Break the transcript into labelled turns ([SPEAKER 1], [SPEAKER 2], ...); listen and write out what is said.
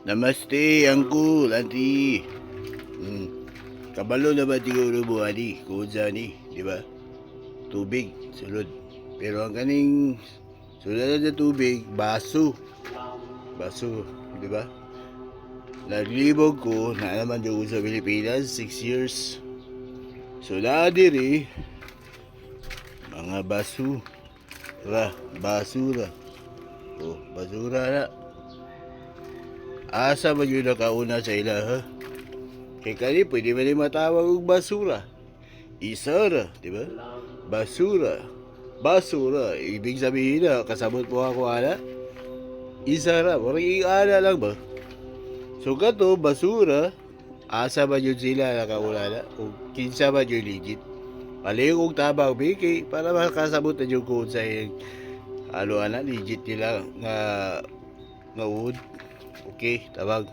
[SPEAKER 1] Namaste, uncle, auntie. Kabalo na ba siguro mo, ani? Kung ni, di ba? Tubig, sulod. Pero ang kaning sulod na tubig, baso. Baso, di ba? Naglibog ko, na naman ko sa Pilipinas, 6 years. So, na diri, mga basura, basura. Oh, basura na. Asa man yun nakauna sa ila, ha? Kay kani, pwede man ni matawag og basura. Isa ra, di ba? Basura. Basura. Ibig sabihin na, kasabot mo ako, ana? Isa ra. Murag ana lang ba? So kato, basura, asa man yun sila nakauna na? Kung kinsa man yun legit. Paliw kong tabang, Biki, para makasabot na yung kung sa ano ana, legit nila nga nga wood. Okay, tabang.